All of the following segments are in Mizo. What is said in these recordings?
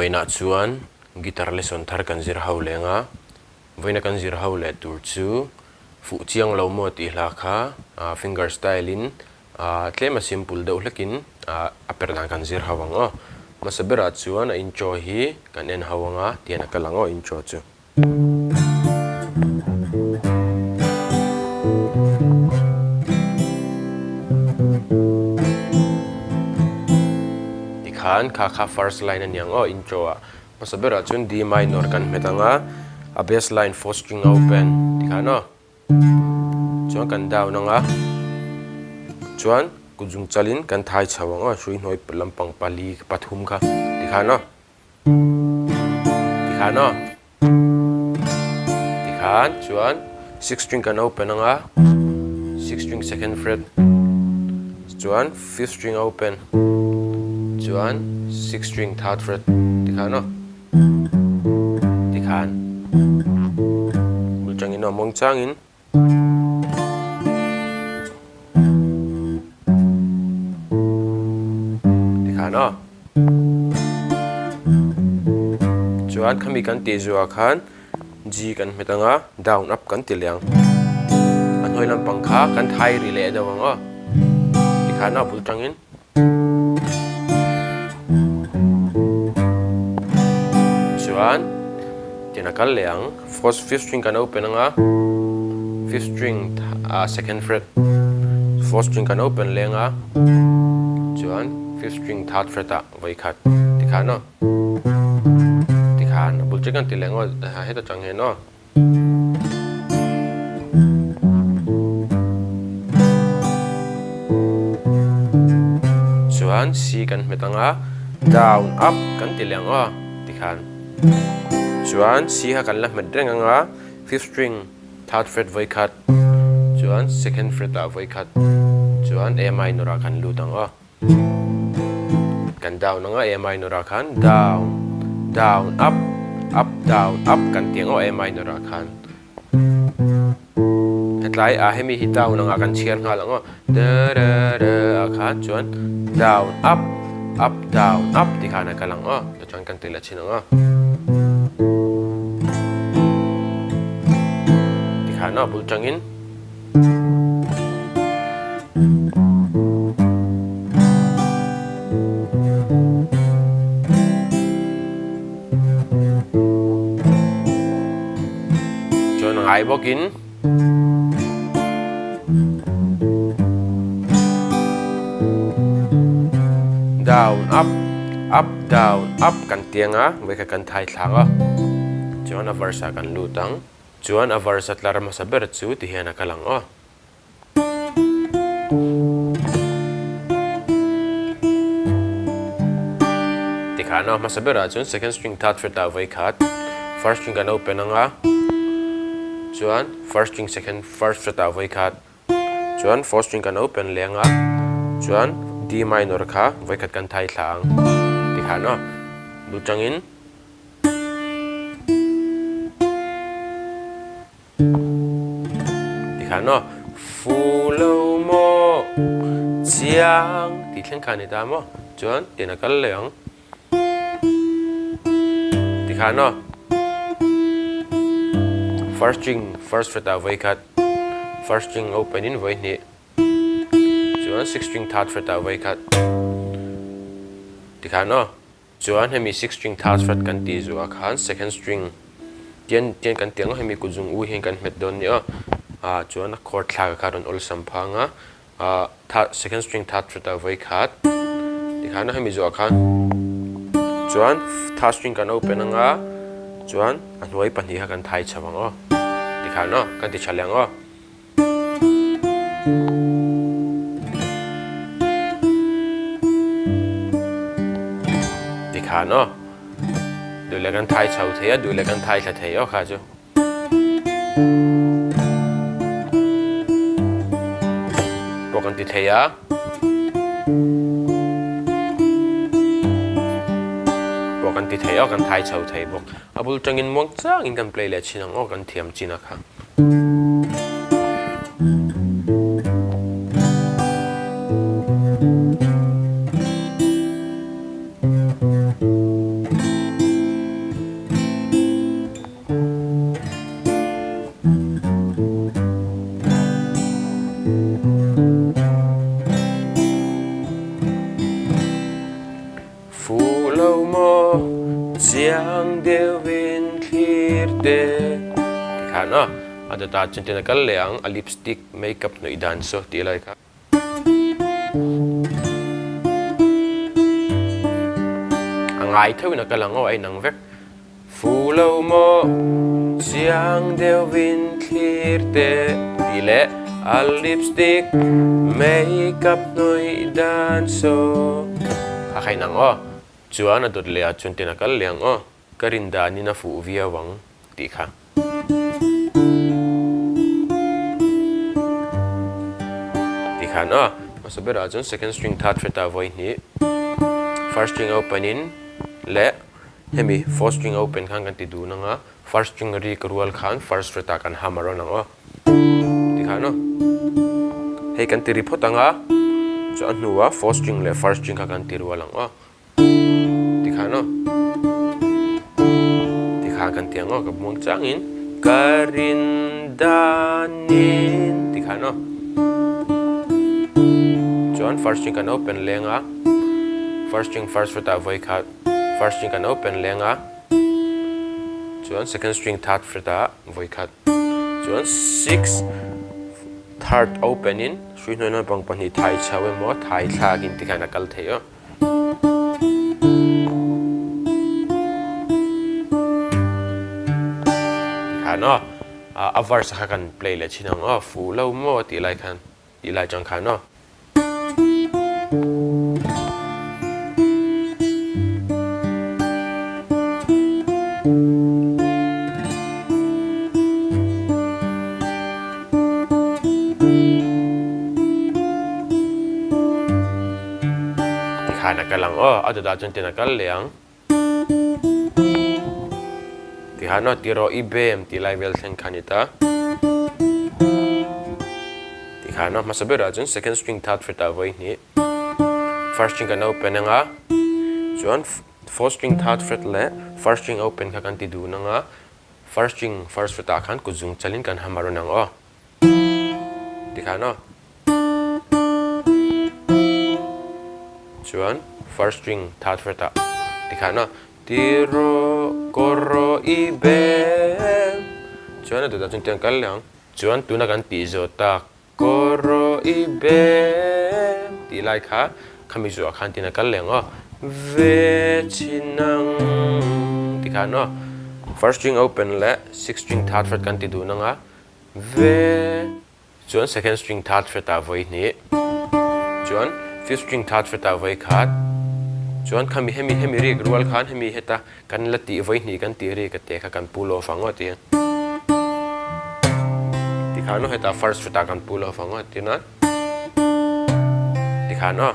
Vawiinah chuan guitar lesson thar kan zir ho leng a, vawiina kan zir ho leh tur chu fuh chiang lo maw tih hla kha finger style in tlem a simple deuh hlekin a per dan kan zir ho ang aw. Hmasa berah chuan a intro hi kan en ho ang a, tian a kal ang aw intro chu. Tikhan kha kha first line a niang aw intro ah hmasa berah chuan D minor kan hmet ang a, a bass line fourth string a open tikhan aw chuan kan down ang a, chuan kut zung chalin kan thai chho ang aw hrui hnuai lampang pali pathum kha tikhan aw. Tikhan aw. Tikhan chuan six string kan open anga six string second fret chuan fifth string open chuan six string third fret tikhan aw. Tikhan bul tangin aw mawng changin. Tikhan aw. Chuan khami kan tih zuah khan G kan hmet ang a, down up kan ti leh ang. A hnuai lampang kha kan thai ri leh deuh ang aw. Tikhan aw bul tangin. Chuan tin a kal leh ang first fifth string kan open anga fifth string ah second fret fourth string kan open leh anga chuan fifth string third fret ah vawi khat tikhan aw tikhan a bul che kan ti leh ang aw heta tang hian aw. Chuan C kan hmet ang a, down up kan ti leh ang aw tikhan. Chuan C kha kan la hmet reng ang a, fifth string third fret vawi khat, chuan second fret ah vawi khat, chuan A minor ah kan lut ang aw. Kan down anga A minor ah khan down down up up down up kan tih ang aw A minor ah khan hetlai ah hemi hi down anga kan chhiar nghal ang aw da da da ah khan chuan down up up down up tih khan a kal ang aw tichuan kan tih leh thin ang aw tikhan aw bul tangin. Chuan a ngai bawkin down up up down up kan tiang a vawikhat kan thai thlak a chuan a verse ah kan lut ang. Chuan a verse a tlar hmasa ber chu ti hian a kal ang aw. Tikhan a hmasa berah chuan second string third fret ah vawi khat first string kan open ang a, chuan first string second first fret ah vawi khat chuan fourth string kan open leh ang a, chuan D minor kha vawi khat kan thai thla ang tikhan aw duh tangin. Tikhan aw, Fu lo maw chiang tih thleng kha a ni ta maw? Chuan tian a kal leh ang. Tikhan aw, First string first fret ah vawi khat, first string open in vawi hnih, chuan sixth string third fret ah vawi khat. Tikhan aw. Chuan hemi six string third fret kan tih zuah khan second string tian tian kan tih ang a hemi kutzung u hian kan hmet dawn nia ah chuan a chord thlak ah khan rawn awlsam phang a ah third second string third fret ah vawi khat tikhan a hemi zuah khan chuan third string kan open ang a chuan a hnuai pahnih kha kan thai chho ang aw tikhan aw kan ti tha leh ang aw. Tikhan aw. Duh leh kan thai chho thei a, duh leh kan thai thla thei aw kha chu. Pawh kan ti thei a. Pawh kan ti thei aw, kan thai chho thei bawk. A bul tangin muang changin kan play leh thin ang aw, kan thiam chin a kha. Chiang deuhin thlir te tikhan aw a dawtah chuan tin a kal leh ang a lipstick makeup hnawih dan saw tih lai kha. A ngai theuhin a kal ang aw a inang vek. Fu lo maw chiang deuhin thlir te tih leh a lipstick makeup hnawih dan saw a kha inang aw. Chuan a dawt leh ah chuan tin a kal leh ang aw, ka rin danin a fuh viau ang tih kha. Tih khan aw, hmasa berah chuan second string third fret ah vawi hnih, first string a open in leh hemi fourth string a open khan kan ti dun ang a, first string ri ka rual khan first fret ah kan hammer rawn ang aw. Ti khan aw. Hei kan ti ri phawt ang a, chuan a hnuah fourth string leh first string kha kan ti rual ang aw. Ti khan aw. Ti khan kan ti ang aw ka muang changin ka rin danin ti khan aw. Chuan first string kan open leng a, first string first fret ah vawi khat first string kan open leng a, chuan second string third fret ah vawi khat chuan six third open in hrui hnuai naupang pahnih thai chho emaw thai thlak in tikhan a kal theih aw. Tikhan aw a verse kha kan play leh thin ang aw fuh lo maw tih lai khan tih lai chang khan aw. Tikhan a kal ang aw, a dawtah chuan tin a kal leh ang. Tikhan aw ti rawh i bem tih lai vel thleng kha a ni ta. Tikhan aw hmasa berah chuan second string third fret ah vawi hnih first string kan open ang a, chuan fourth string third fret leh first string open kha kan ti dun ang a, first string first fret ah khan kut zung chalin kan hammer rawn ang aw. Tikhan aw. Chuan first string third fret ah tikhan aw. Tiro koro i bem. Chuan a dawtah chuan tiang kal leh ang. Chuan tuna kan tih zawh tak koro i bem tih lai kha khami zuah khan tin a kal leh ang aw. Ve chinang tikhan aw. First string open leh sixth string third fret kan ti dun ang a. Ve chuan second string third fret ah vawi hnih chuan fifth string third fret ah vawi khat chuan khami hemi hemi rik rual khan hemi heta kan la tih vawi hnih kan tih rik a te kha kan pull off ang aw ti tikhan aw heta first fret ah kan pull off ang aw tina tikhan aw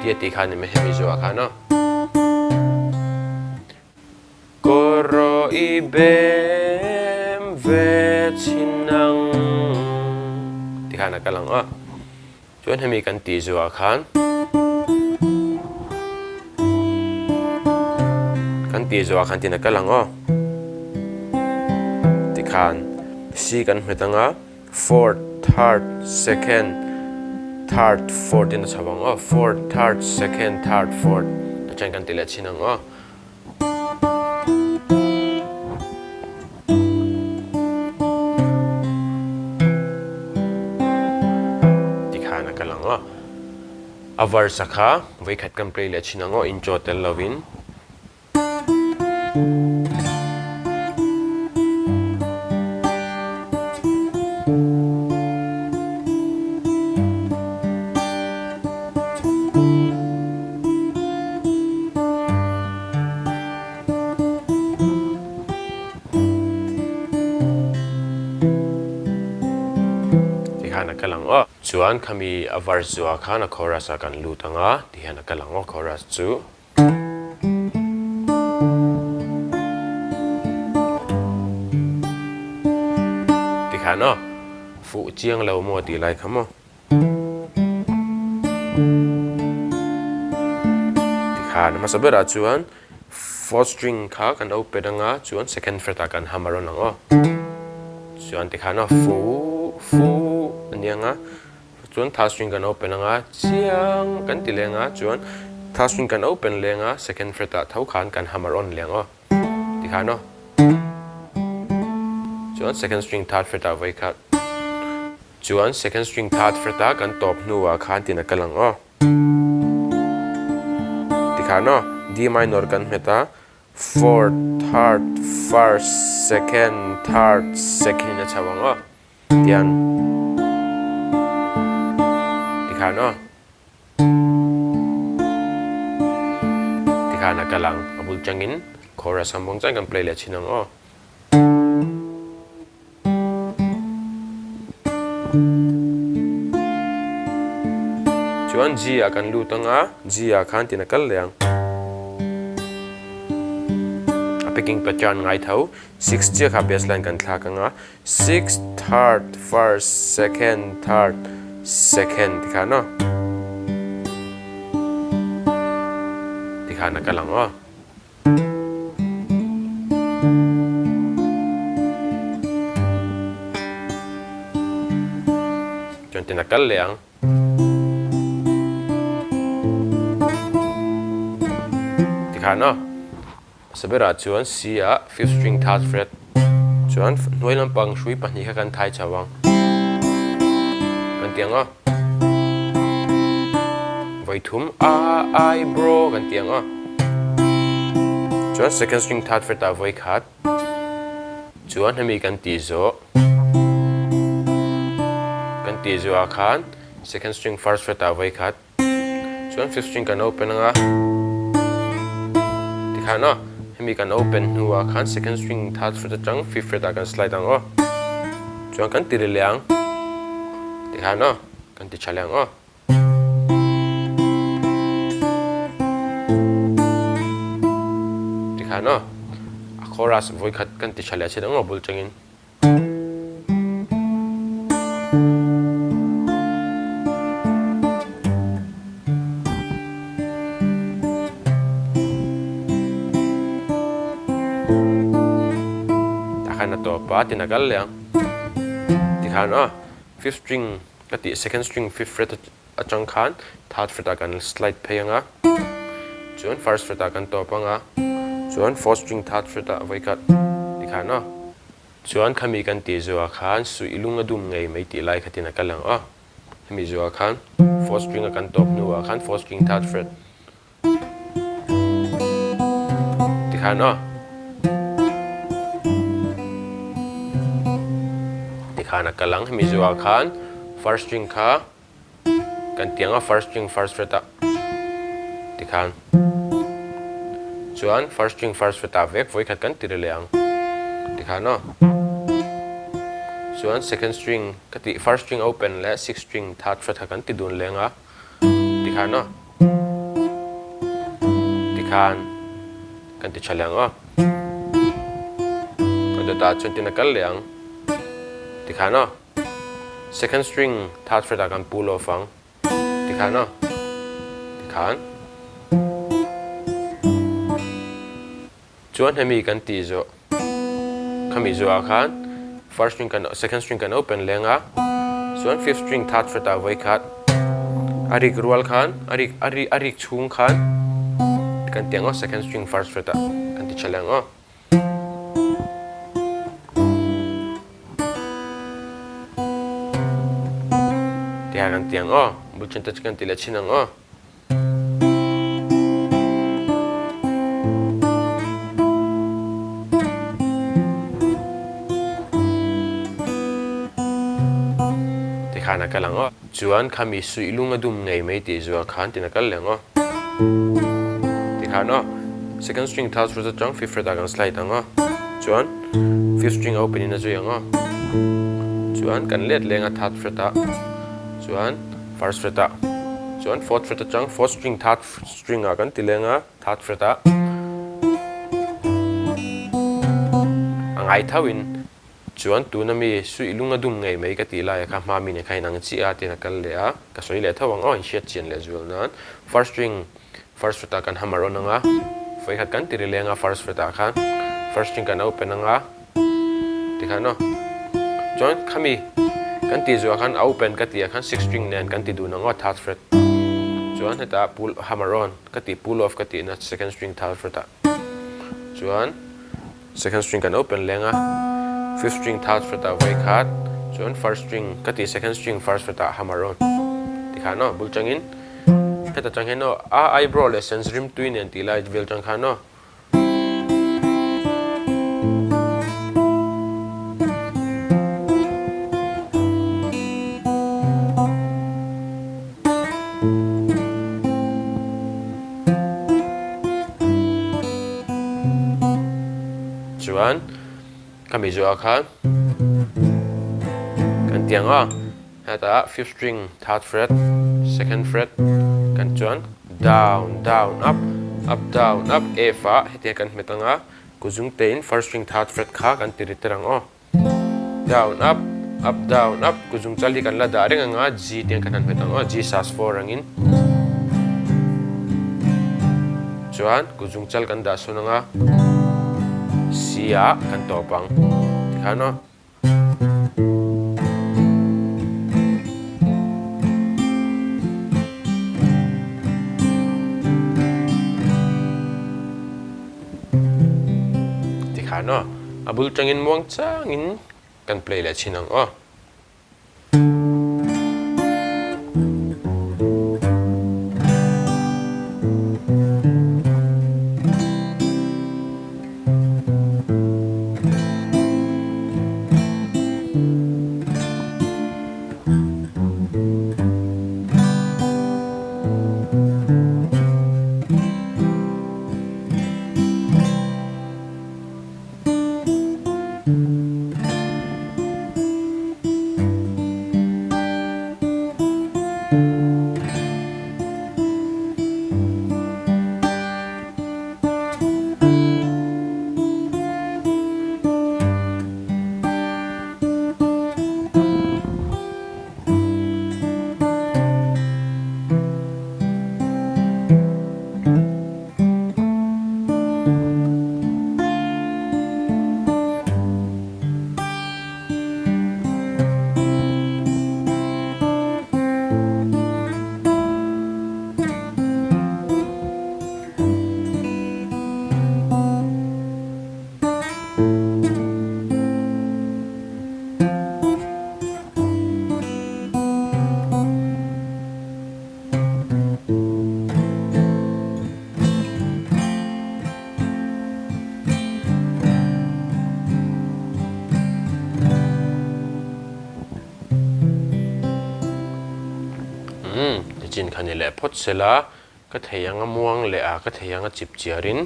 tia tih khan ni mai hemi zawhah khan aw. Kawraw i bem ve chin ang ti khan a kal ang a, chuan hemi kan tih zuah khan kan tih zuah khan tin a kal ang aw tikhan C kan hmet ang a fourth third second third fourth in a chho ang aw fourth third second third fourth tichuan kan ti leh chin ang aw. Tikhan a kal ang aw. A verse a kha vawikhat kan play leh thin ang aw intro tel lovin. Tikhan a kal ang aw. Chuan khami a verse zuah khan a chorus ah kan lut ang a, tihian a kal ang aw chorus chu. Tikhan aw, fuh chiang lo maw tih lai kha maw. Tikhan hmasa berah chuan fourth string kha kan open anga chuan second fret ah kan hammer rawn ang aw. Chuan tikhan aw fu fu a ni anga chuan third string kan open anga chiang kan ti leng a chuan Third string kan open leng a, second fret ah tho khan kan hammer on leng aw. Tikhan aw. Chuan second string third fret ah vawi khat. Chuan second string third fret a kan tawp hnuah khan tin a kal ang aw. Tikhan aw, D minor kan hmet a, fourth, third, first, second, third, second in a chho ang aw. Tian. Tikhan aw. Tikhan a kal ang. A bul tangin chorus ang bawng chuan kan play leh thin ang aw. Chuan G ah kan lut ang a, G ah khan tin a kal leh ang. A picking pattern ngai tho. Six chiah kha bass line kan thlak ang a. Sixth, third, first, second, third, second ti khan aw. Ti khan a kal ang aw. Chuan tin a kal leh ang. Ti khan aw. Hmasa berah chuan C ah fifth string third fret chuan hnuai lampang hrui pahnih kha kan thai chho ang. Kan ti ang aw. Vawi thum a I bro kan ti ang aw. Chuan second string third fret ah vawi khat chuan hemi kan tih zawh kan tih zawh ah khan second string first fret ah vawi khat Chuan fifth string kan open anga tikhan aw hemi kan open hnuah khan second string third fret atang fifth fret ah kan slide ang aw chuan kan ti ri leh ang tikhan aw kan ti tha leh ang aw. Tikhan aw a chorus vawikhat kan ti tha leh chin ang aw bul tangin. Takhan a tawp a tin a kal leh ang. Tikhan aw fifth string ka tih second string fifth fret atang khan third fret ah kan slide phei ang a chuan first fret ah kan tawp ang a chuan fourth string third fret ah vawikhat tikhan aw. Chuan khami kan tih zuah khan suih lung a dum ngei mai tih lai khatin a kal ang aw. Hemi zuah khan fourth string a kan tawp hnuah khan fourth string third fret tikhan aw. Tikhan a kal ang hemi zuah khan first string kha kan ti ang a first string first fret ah tikhan chuan first string first fret ah vek vawikhat kan ti ri leh ang tikhan aw chuan second string ka tih first string open leh sixth string third fret kha kan ti dun leng a tikhan aw tikhan kan ti tha leh ang aw a dawtah chuan tin a kal leh ang tikhan aw. Second string third fret ah kan pull off ang tikhan aw tikhan chuan hemi kan tih zawh khami zawh ah khan first string kan second string kan open leng a chuan fifth string third fret ah vawi khat a rik rual khan a rik a rik a rik chhung khan kan ti ang aw second string first fret ah kan ti tha leh ang aw. Tiah kan ti ang aw. Bulṭhen te cu kan ti le chin ang aw. Tikhan a kal ang aw. Chuan khami suihlung a dum ngei mai tih zual khan tin a kal leh ang aw. Tikhan aw. Second string third fret atang fifth fret ah kan slide ang aw. Chuan fifth string a open in a zui ang aw. Chuan kan let leng a third fret ah. Chuan first fret ah. Chuan fourth fret atang fourth string third string ah kan ti leng a third fret ah. A ngai tho in Chuan tuna mi suih lung a dum ngei mai ka tih laia kha hma mi nen kha inang chiah a tiin a kal leh a, ka sawi leh tho ang aw inhriat chian leh zual nan first string first fret ah kan hammer on ang a, vawikhat kan ti ri leng a first fret ah khan first string kan open ang a tikhan aw chuan khami kan tih zuah khan a open ka tih ah khan sixth string nen kan ti dun ang aw third fret. Chuan hetah pull hammer on ka tih pull off ka tihna second string third fret ah chuan second string kan open leng a, fifth string third fret ah vawi khat chuan first string ka tih second string first fret ah hammer on tikhan aw bul tangin heta tang hian aw a eyebrow leh sense rimtui nen tih lai vel tang khan aw. Chuan khami zawhah khan kan ti ang a, hetah fifth string third fret second fret kan chuan down down up up down up F ah hetiang kan hmet ang a, kuzung tein first string third fret kha kan ti ri tir ang aw. Down up up down up kuzung chal hi kan la dah reng anga G te kan han hmet ang aw G sus 4 angin chuan kuzung chal kan dah sawn anga C ah kan tawp ang tikhan aw. Tikhan aw, a bul tangin muang changin kan play leh thin ang aw. Umm, nichin kha ni leh phawt sela, ka thei anga muang leh a, ka thei anga chip chiarin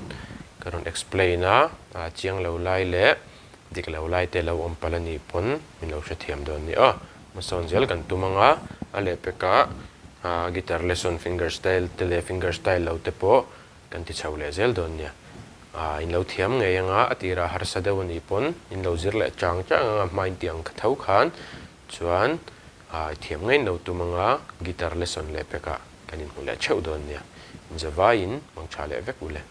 ka rawn explain a, a chiang lo lai leh dik lo lai te lo awm palh a nih pawn min lo hrethiam dawn ni aw. Hmasawn zel kan tum anga a lehpekah guitar lesson finger style te leh finger style lo te pawh kan ti chho leh zel dawn nia. In lo thiam ngei anga a tirah harsa deuh a nih pawn in lo zir leh chang chang anga hma in tih ang kha tho khan chuan i thiam ngei in lo tum anga guitar lesson lehpekah kan inhmu leh theuh dawn nia. Inzavaiin mangtha leh vek u le.